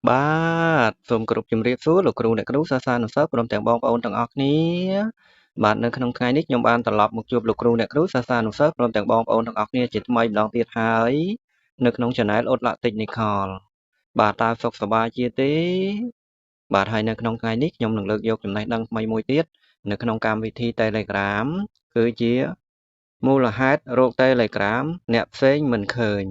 បាទសូមគោរពជំរាបសួរលោកគ្រូអ្នកគ្រូសាស្ត្រានុសិស្សព្រមទាំងបងប្អូនទាំងអស់គ្នាបាទនៅក្នុងថ្ងៃនេះខ្ញុំបានត្រឡប់មកជួបលោកគ្រូអ្នកគ្រូសាស្ត្រានុសិស្សព្រមទាំងបងប្អូនទាំងអស់គ្នាជាថ្មីម្ដងទៀតហើយនៅក្នុង Channel អ៊ុតឡាក់ Technical បាទតើសុខសប្បាយជាទេបាទហើយនៅក្នុងថ្ងៃនេះខ្ញុំនឹងលើកយកចំណេះដឹងថ្មីមួយទៀតនៅក្នុងកម្មវិធី Telegram គឺជាមូលហេតុរក Telegram អ្នកផ្សេងមិនឃើញ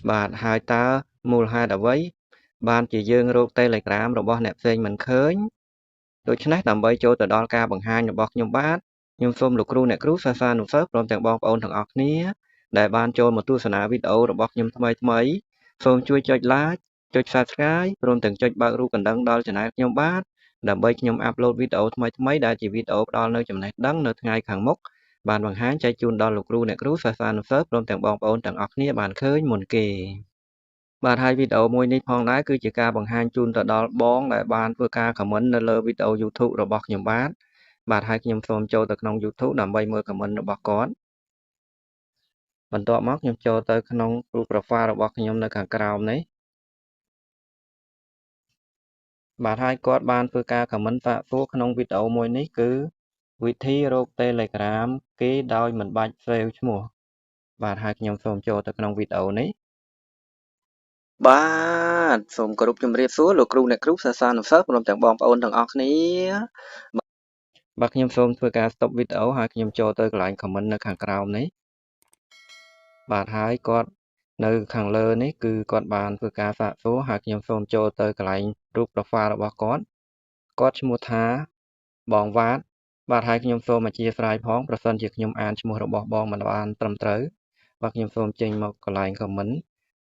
បាទហើយតើមូលហេតុអ្វីបានជាយើងរក Telegram របស់អ្នកផ្សេងមិនឃើញដូច្នេះដើម្បីចូលទៅដល់ការបង្ហាញរបស់ខ្ញុំបាទខ្ញុំសូមលោកគ្រូអ្នកគ្រូសាស្ត្រានុសិស្សព្រមទាំងបងប្អូនទាំងអស់គ្នាដែលបានចូលមកទស្សនាវីដេអូរបស់ខ្ញុំថ្មីថ្មីសូមជួយចុច Like ចុច Subscribe ព្រមទាំងចុចបើករូបកណ្ដឹងដល់ Channel ខ្ញុំបាទដើម្បីខ្ញុំអាប់ឡូតវីដេអូថ្មីថ្មីដែលជាវីដេអូផ្ដល់នូវចំណេះដឹងនៅថ្ងៃខាងមុខបានបង្ហាញចែកជូនដល់លោកគ្រូអ្នកគ្រូសាស្ត្រានុសិស្សព្រមទាំងបងប្អូនទាំងអស់គ្នាបានឃើញមុនគេបាទហើយវីដេអូមួយនេះផងដែរគឺជាការបង្ហាញជូនទៅដល់បងដែលបានធ្វើការ comment នៅលើវីដេអូ YouTube របស់ខ្ញុំបាទបាទហើយខ្ញុំសូមចូលទៅក្នុង YouTube ដើម្បីមើល comment របស់គាត់បន្ទាប់មកខ្ញុំចូលទៅក្នុងរូប profile របស់ខ្ញុំនៅខាងក្រោមនេះបាទហើយគាត់បានធ្វើការ comment សាកសួរក្នុងវីដេអូមួយនេះគឺវិធីរក Telegram គេដោយមិនបាច់ save ឈ្មោះបាទហើយខ្ញុំសូមចូលទៅក្នុងវីដេអូនេះបាទសូមគោរពជំរាបសួរលោកគ្រូអ្នកគ្រូសាស្ត្រានុសិស្សព្រមទាំងបងប្អូនទាំងអស់គ្នាបាទខ្ញុំសូមធ្វើការ stop វីដេអូហើយខ្ញុំចូលទៅកន្លែង comment នៅខាងក្រោមនេះបាទហើយគាត់នៅខាងលើនេះគឺគាត់បានធ្វើការសាកសួរហើយខ្ញុំសូមចូលទៅកន្លែងរូប profile របស់គាត់គាត់ឈ្មោះថាបងវ៉ាតបាទហើយខ្ញុំសូមអធ្យាស្រ័យផងប្រសិនជាខ្ញុំអានឈ្មោះរបស់បងមិនបានត្រឹមត្រូវបាទខ្ញុំសូមចេញមកកន្លែង comment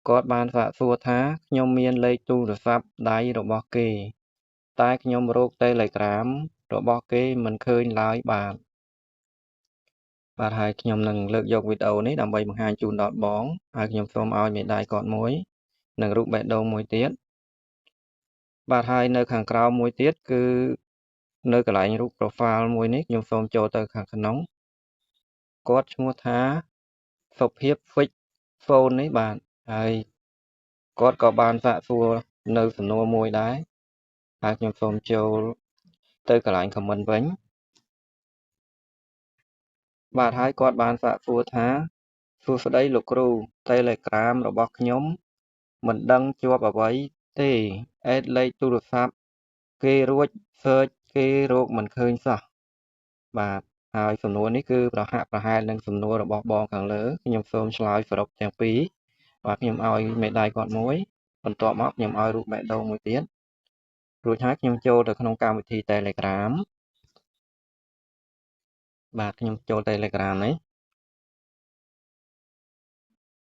គាត់បានសាកសួរថាខ្ញុំមានលេខទូរស័ព្ទដៃរបស់គេតែខ្ញុំរក Telegram របស់គេមិនឃើញឡើយបាទបាទហើយខ្ញុំនឹងលើកយកវីដេអូនេះដើម្បីបង្ហាញជូនដល់បងហើយខ្ញុំសូមឲ្យមេដៃគាត់មួយនិងរូបបេះដូងមួយទៀតបាទហើយនៅខាងក្រោមមួយទៀតគឺនៅកន្លែងរូប profile មួយនេះខ្ញុំសូមចូលទៅខាងក្នុងគាត់ឈ្មោះថាសុភាព Fix Phone នេះបាទហើយគាត់ក៏បានសាកសួរនៅសំណួរមួយដែរហើយខ្ញុំសូមចូលទៅកន្លែង comment វិញបាទហើយគាត់បានសាកសួរថាសួស្តីលោកគ្រូ Telegram របស់ខ្ញុំមិនដឹងជាប់អ្វីទេអេដលេខទូរស័ព្ទគេរួច search គេរកមិនឃើញសោះបាទហើយសំណួរនេះគឺប្រហាក់ប្រហែលនឹងសំណួររបស់បងខាងលើខ្ញុំសូមឆ្លើយសរុបទាំងពីរបាទខ្ញុំឲ្យមេដៃគាត់មួយបន្ទាប់មកខ្ញុំឲ្យរូបបេះដូងមួយទៀតរួចហើយខ្ញុំចូលទៅក្នុងកម្មវិធី Telegram បាទខ្ញុំចូល Telegram នេះ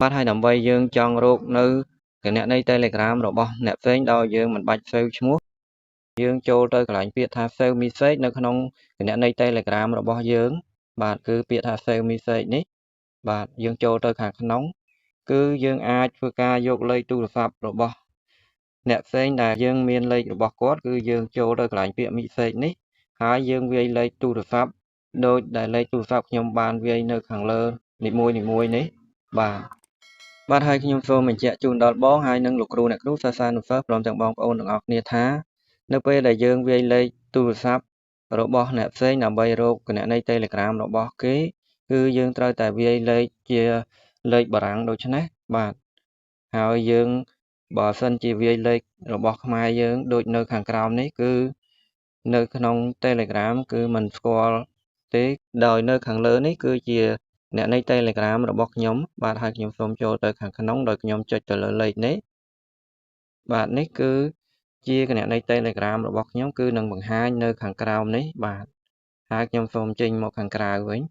បាទហើយដើម្បីយើងចង់រកនៅគណនី Telegram របស់អ្នកផ្សេងដោយយើងមិនបាច់ save ឈ្មោះយើងចូលទៅកន្លែងពាក្យថា save message នៅក្នុងគណនី Telegram របស់យើងបាទគឺពាក្យថា save message នេះបាទយើងចូលទៅខាងក្នុងគឺយើងអាចធ្វើការយកលេខទូរស័ព្ទរបស់អ្នកផ្សេងដែលយើងមានលេខរបស់គាត់គឺយើងចូលទៅកន្លែងពាក្យ message នេះហើយយើងវាយលេខទូរស័ព្ទដោយដែលលេខទូរស័ព្ទខ្ញុំបានវាយនៅខាងលើនីមួយៗនេះបាទបាទហើយខ្ញុំសូមបញ្ជាក់ជូនដល់បងហើយនិងលោកគ្រូអ្នកគ្រូសាស្ត្រានុសិស្សព្រមទាំងបងប្អូនទាំងអស់គ្នាថានៅពេលដែលយើងវាយលេខទូរស័ព្ទរបស់អ្នកផ្សេងដើម្បីរកគណនី Telegram របស់គេគឺយើងត្រូវតែវាយលេខជាលេខបារាំងដូច្នេះបាទហើយយើងបើសិនជាវាយលេខរបស់ខ្មែរយើងដូចនៅខាងក្រោមនេះគឺនៅក្នុង Telegram គឺមិនស្គាល់ទេដោយនៅខាងលើនេះគឺជាអ្នកនៃ Telegram របស់ខ្ញុំបាទហើយខ្ញុំសូមចូលទៅខាងក្នុងដោយខ្ញុំចុចទៅលើលេខនេះបាទនេះគឺជាគណនី Telegram របស់ខ្ញុំគឺនឹងបង្ហាញនៅខាងក្រោមនេះបាទហើយខ្ញុំសូមចេញមកខាងក្រៅវិញ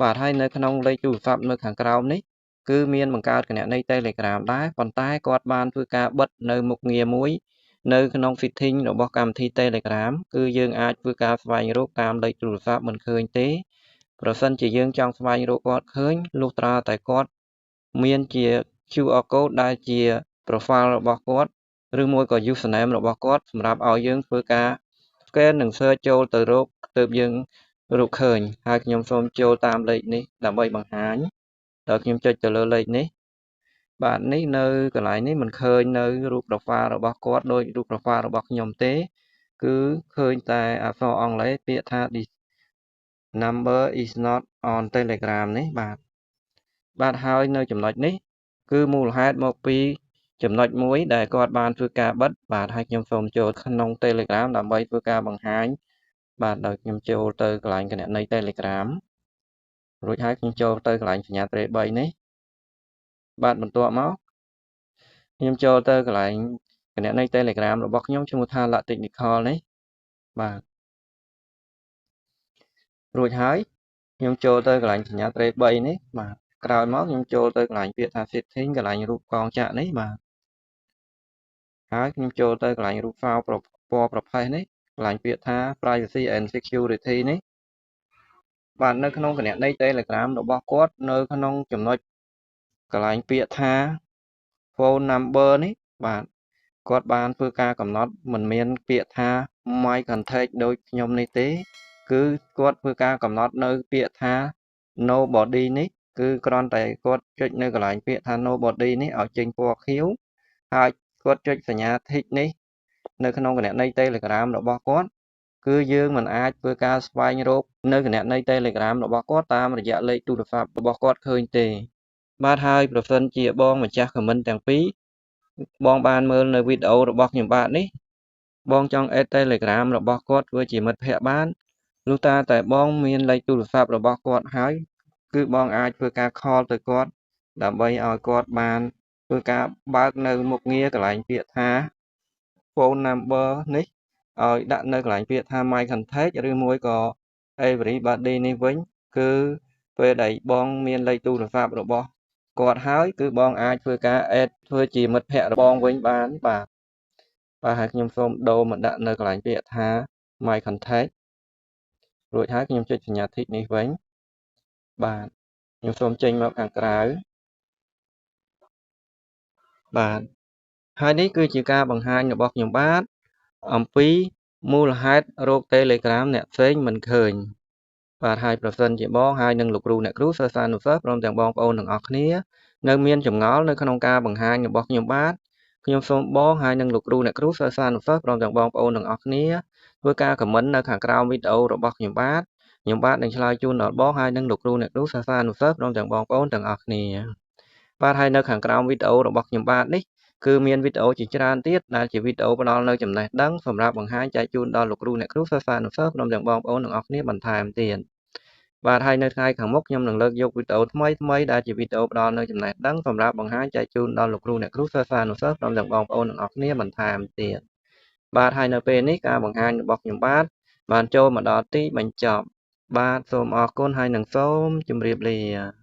បាទហើយនៅក្នុងលេខទូរស័ព្ទនៅខាងក្រោមនេះគឺមានបង្កើតគណនី Telegram ដែរប៉ុន្តែគាត់បានធ្វើការបិទនៅមុខងារមួយនៅក្នុង setting របស់កម្មវិធី Telegram គឺយើងអាចធ្វើការស្វែងរកតាមលេខទូរស័ព្ទមិនឃើញទេប្រសិនជាយើងចង់ស្វែងរកគាត់ឃើញលុះត្រាតែគាត់មានជា QR code ដែលជា profile របស់គាត់ឬមួយក៏ username របស់គាត់សម្រាប់ឲ្យយើងធ្វើការ scan និង search ចូលទៅរកទើបយើង រកឃើញហើយខ្ញុំសូមចូលតាមលេខនេះដើម្បីបង្ហាញដោយខ្ញុំចុចទៅលើលេខនេះបាទនេះនៅកន្លែងនេះមិនឃើញនៅរូប profile របស់គាត់ដោយរូប profile របស់ខ្ញុំទេគឺឃើញតែអក្សរអង់គ្លេសពាក្យថា this number is not on Telegram នេះបាទបាទហើយនៅចំណុចនេះគឺមូលហេតុមកពីចំណុចមួយដែលគាត់បានធ្វើការបិទបាទហើយខ្ញុំសូមចូលក្នុង Telegram ដើម្បីធ្វើការបង្ហាញបាទដោយខ្ញុំចូលទៅកន្លែងគណនី Telegram រួចហើយខ្ញុំចូលទៅកន្លែងសញ្ញាត្រី3នេះបាទបន្ទាប់មកខ្ញុំចូលទៅកន្លែងគណនី Telegram របស់ខ្ញុំឈ្មោះថា La Technical នេះបាទរួចហើយខ្ញុំចូលទៅកន្លែងសញ្ញាត្រី3នេះបាទក្រោយមកខ្ញុំចូលទៅកន្លែងពាក្យថា setting កន្លែងរូបកងចាក់នេះបាទហើយខ្ញុំចូលទៅកន្លែងរូប file ពណ៌ប្រផេះនេះកន្លែងពាក្យថា privacy and security នេះបាទនៅក្នុងគណនី Telegram របស់គាត់នៅក្នុងចំណុចកន្លែងពាក្យថា phone number នេះបាទគាត់បានធ្វើការកំណត់មិនមានពាក្យថា my contact ដូចខ្ញុំនេះទេគឺគាត់ធ្វើការកំណត់នៅពាក្យថា nobody នេះគឺគ្រាន់តែគាត់ចុចនៅកន្លែងពាក្យថា nobody នេះឲ្យចេញពណ៌ខៀវហើយគាត់ចុចសញ្ញា tick នេះនៅក្នុងគណនី Telegram របស់គាត់គឺយើងមិនអាចធ្វើការស្វែងរកនៅគណនី Telegram របស់គាត់តាមរយៈលេខទូរស័ព្ទរបស់គាត់ឃើញទេបាទហើយប្រសិនជាបងម្ចាស់ comment ទាំងពីរបងបានមើលនៅវីដេអូរបស់ខ្ញុំបាទនេះបងចង់ add Telegram របស់គាត់ធ្វើជាមិត្តភ័ក្តិបានលុះតាតែបងមានលេខទូរស័ព្ទរបស់គាត់ហើយគឺបងអាចធ្វើការ call ទៅគាត់ដើម្បីឲ្យគាត់បានធ្វើការបើកនៅមុខងារកន្លែងពាក្យថា phone number នេះឲ្យដាក់នៅកន្លែងពាក្យថា my contact ឬមួយក៏ everybody នេះវិញគឺពេលដែលបងមានលេខទូរស័ព្ទរបស់គាត់ហើយគឺបងអាចធ្វើការ add ធ្វើជាមិត្តភ័ក្តិរបស់បងវិញបានបាទបាទហើយខ្ញុំសូមដូរមកដាក់នៅកន្លែងពាក្យថា my contact រួចហើយខ្ញុំចុចសញ្ញា tick នេះវិញបាទខ្ញុំសូមចេញមកខាងក្រៅបាទហើយនេះគឺជាការបង្ហាញរបស់ខ្ញុំបាទអំពីមូលហេតុរក Telegram អ្នកផ្សេងមិនឃើញបាទហើយប្រសិនជាបងហើយនឹងលោកគ្រូអ្នកគ្រូសិស្សានុសិស្សព្រមទាំងបងប្អូនទាំងអស់គ្នានៅមានចម្ងល់នៅក្នុងការបង្ហាញរបស់ខ្ញុំបាទខ្ញុំសូមបងហើយនឹងលោកគ្រូអ្នកគ្រូសិស្សានុសិស្សព្រមទាំងបងប្អូនទាំងអស់គ្នាធ្វើការ comment នៅខាងក្រោមវីដេអូរបស់ខ្ញុំបាទខ្ញុំបាទនឹងឆ្លើយជូនដល់បងហើយនឹងលោកគ្រូអ្នកគ្រូសិស្សានុសិស្សព្រមទាំងបងប្អូនទាំងអស់គ្នាបាទហើយនៅខាងក្រោមវីដេអូរបស់ខ្ញុំបាទនេះគឺមានវីដេអូជាច្រើនទៀតដែលជាវីដេអូផ្ដល់នូវចំណេះដឹងសម្រាប់បង្ហាញចែកជូនដល់លោកគ្រូអ្នកគ្រូសិស្សានុសិស្សព្រមទាំងបងប្អូនទាំងអស់គ្នាបន្ថែមទៀតបាទហើយនៅថ្ងៃខាងមុខខ្ញុំនឹងលើកយកវីដេអូថ្មីថ្មីដែលជាវីដេអូផ្ដល់នូវចំណេះដឹងសម្រាប់បង្ហាញចែកជូនដល់លោកគ្រូអ្នកគ្រូសិស្សានុសិស្សព្រមទាំងបងប្អូនទាំងអស់គ្នាបន្ថែមទៀតបាទហើយនៅពេលនេះការបង្ហាញរបស់ខ្ញុំបាទបានចូលមកដល់ទីបញ្ចប់បាទសូមអរគុណហើយនឹងសូមជម្រាបលា។